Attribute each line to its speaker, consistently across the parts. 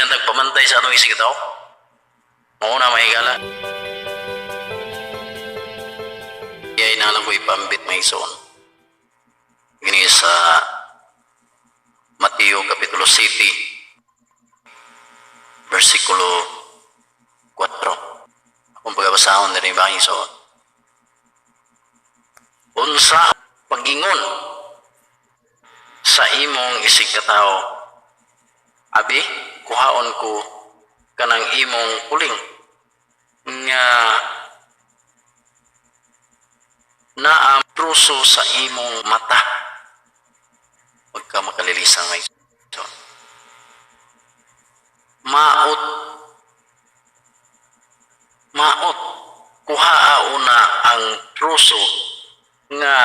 Speaker 1: lang tagpamantay sa atong isig tao. Mao na, mga higala. Kaya na lang ko ipambit, mga igsoon. Gini sa Mateo Kapitulo 7, versikulo 4. Akong pagabasahon diri ba, igsoon. Unsa pagingon sa imong isig katao, "Abi, kuhaon ko kanang imong puling nga naa truso sa imong mata"? Pagka makalilisang, may maot maot, kuhaa una ang truso nga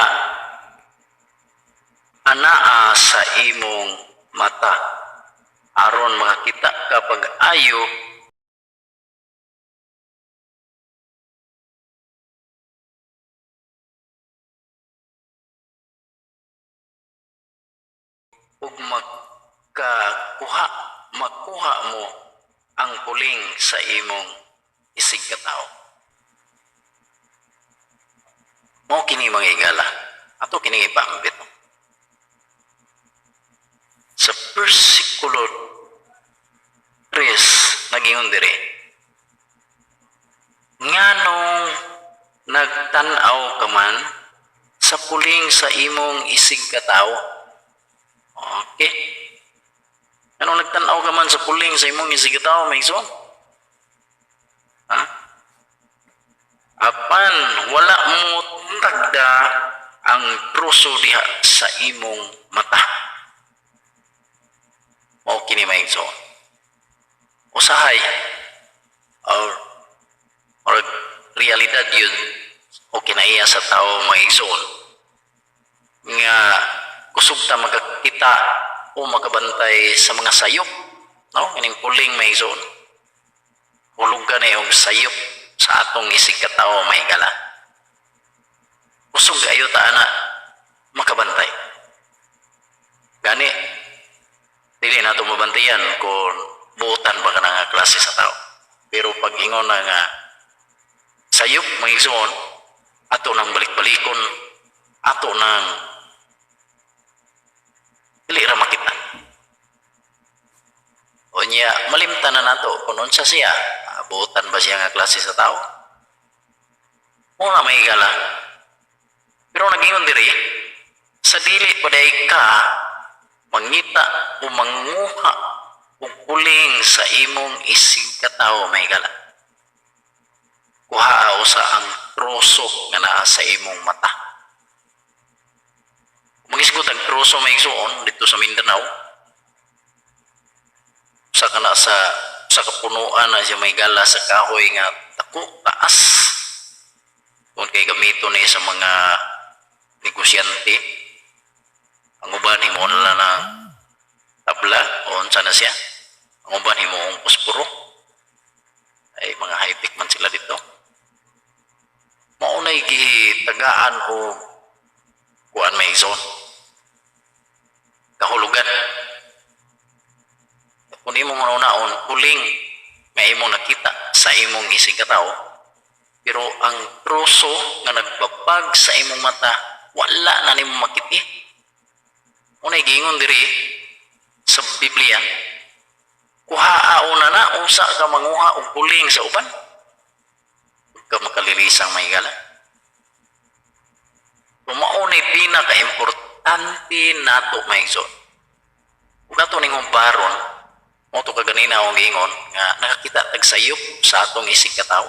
Speaker 1: anaa sa imong mata aron makakita ka pag-ayo ug makakuha makuha mo ang puling sa imong isig katao. Mao kini, mga higala, ato kini ipambit. Sa versikulo 3, nagingon diri, "Nganong nagtan-aw ka man sa puling sa imong isig katao?" Okay. Anong nagtan-aw ka man sa puling sa imong isig katao, may igsoon? Ha? Apan wala mo tagda ang troso diha sa imong mata. Mao kini, may igsoon. Usahay or realidad yun o kinaiya sa tao, mga igsoon, nga kusog ta makakita o makabantay sa mga sayop, no, kining puling, may igsoon, hulog ka na og sayop sa atong isig katao, may higala. Kusog ayo ta ana makabantay. Gani dili nato mabantayan kung buotan ba ka na nga klase sa tao, pero pag ingon na nga sayop, mga igsoon, ato nang balik-balikon, ato nang dili ra makita. O niya, malimtan na nato kung unsa siya, buotan ba siya nga klase sa tao. O nga, may higala. Pero nagingon diri, sa dili pa diay ka mangita o manguha og puling sa imong isig katao, may higala, kuhaa usa ang troso nga naa sa imong mata. Mangisgot ang troso, may igsuon, dito sa Mindanao, sa kana sa kapunuan na siya, may gala, sa kahoy nga dako taas kung kay gamito ni sa mga negosyante. Ang uban himo nila na tabla o unsa na siya, ang uban himuong posporo, ay mga high-tech man sila dito. Mao nay gitagaan o kuan, may igsoon, kahulugan. Kung imong hunahunaon, puling nga imong nakita sa imong isig katao, pero ang troso nga nagbabag sa imong mata wala na nimo makiti. Unay giingon diri sa Biblia, kuhaa una na usa ka manguha og puling sa uban. Ka makalilisang, may higala. Mao nay pinaka-importante nato, mga igsoon. Ug ato ning humbaron, mao to kaganina akong giingon nga nakakita tag sayop sa atong isig katao.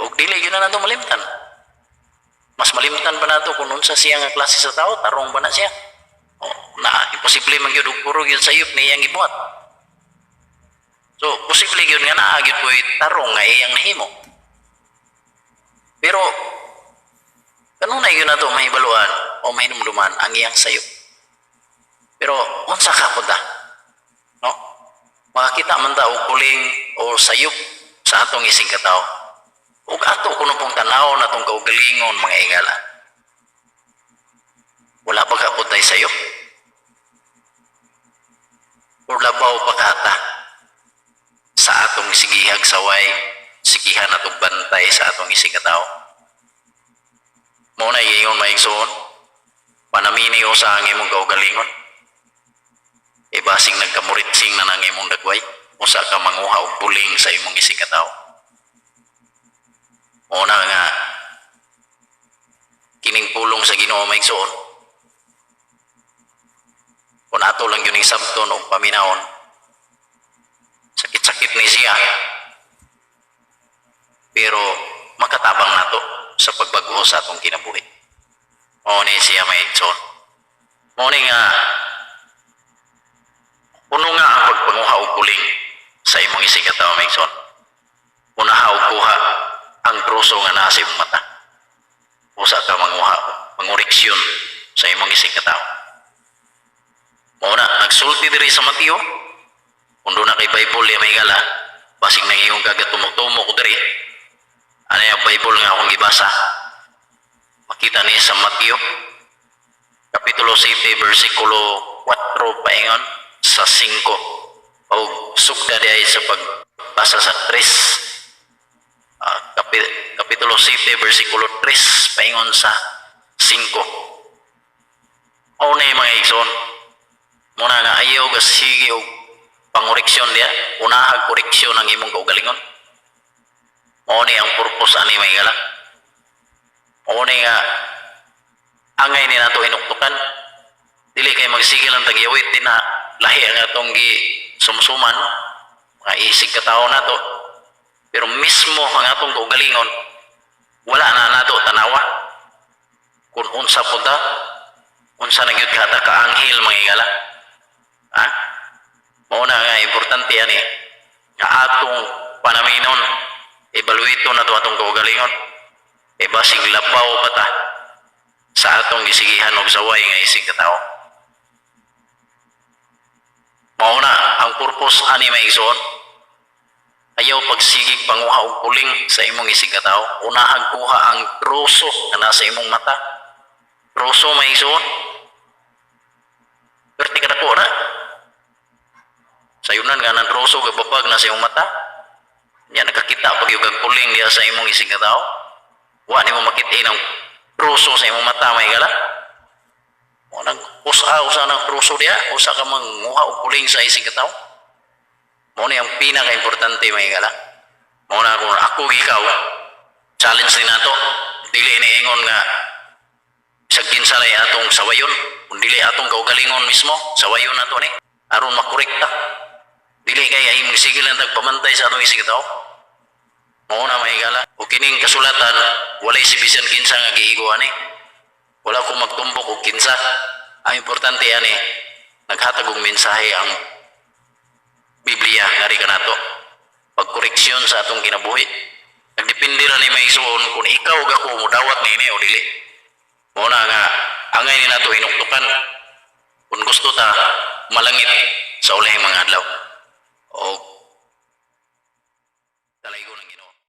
Speaker 1: Ug dili gyud na nato malimtan. Mas malimtan pa nato kung unsa siya nga klase sa tao, tarong ba na siya? O, na imposible man gyud og puro gyud sayop na iyang gibuhat. So, posible gyud nga naa gyud po'y tarong nga iyang nahimo. Pero kanunay gyud nato mahibaluan o mahinumduman ang iyang sayop. Pero unsa ka pud? No? Makakita man ta og puling o sayop sa atong isig katao. Ug ato kuno pong tanaw natong kaugalingon, mga higala. Wala ba ka pud sayop? Or labaw pa ka isigkatawo. Mao na giingon, mga igsoon, panamini usa ang imong kaugalingon. E basing nagkamuritsing na nang imong dagway, usa ka manguha og buling sa imong isigkatawo. Mao na nga kining pulong sa Ginoo, mga igsoon, kung ato lang gyud ning sabton og paminawon, sakit-sakit ni siya, pero makatabang nato sa pagbag-o sa atong kinabuhi. Mao ni siya, mga igsoon. Mao ni nga puno nga ang pagpanguha og buling sa imong isigkatawo, mga igsoon. Unaha og kuha ang troso nga naa sa imong mata. Usa ka manguha, mangoreksyon sa imong isigkatawo. Mao na, nagsulti diri sa Mateo. Kung duna kay Bible ya, mga higala, basing nangingon ka tumok-tumok ko diri. Ano yung Bible nga akong gibasa? Makita ni sa Mateo, Kapitulo 7, versikulo 4 paingon sa 5. O sugda di ay sa pagbasa sa 3. Kapitulo 7, versikulo 3 paingon sa 5. Mao na yung mga igsoon. Mao na nga ayaw ga sige og pangoreksyon diya. Unahag koreksyon ang imong kaugalingon. Mao ni ang purpose ani, mga higala. Mao ni nga angay ni nato hinuktukan. Dili kay magsige lang tagyawit din na lahi ang atong gi sumsuman, mga isig katawo nato. Pero mismo ang atong kaugalingon, wala na nato tanawa. Kung unsa po ta, unsa na gyud kata ka anghel, mga higala. Ha? Mao na nga importante ani nga atong panaminon, evaluate na to atong kaugalingon. E basig labaw pa ta sa atong gisigihan og saway nga isig katawo. Mao na ang purpose ani, mga igsoon. Ayaw pagsigig panguha og puling sa imong isig katawo. Unahag kuha ang troso nga nasa imong mata. Troso, mga igsoon. Perti ka dako na. Sayunan nga nang troso gababag na sa imong mata. Nya nakakita pag yung puling diya sa imong isig katawo. Wa nimo makita ang troso sa imong mata, mga higala. Mo nang usa usa nang troso diya, usa ka manguha og puling sa isig katawo. Mao ni ang pinaka-importante, mga higala. Mao na kung ako ikaw, challenge ni nato, dili ni ingon nga bisag kinsa lay atong sawayon, kung dili atong kaugalingon mismo, sawayon nato ni aron makorekta. Dili kay ay sige lang tagpamantay sa atong isig katawo. Mao na, mga higala. O kining kasulatan, walay si bisan kinsa nga giigo ani. Wala ko magtumbok og kinsa. Ang importante ani, naghatag og mensahe ang Biblia ngari kanato. Pagkoreksyon sa atong kinabuhi. Nagdepende ra ni, mga igsoon, kung ikaw ug ako modawat niini o dili. Mao na nga angay ni nato hinuktukan kung gusto ta malangit sa ulahing mga adlaw. O dalaygon.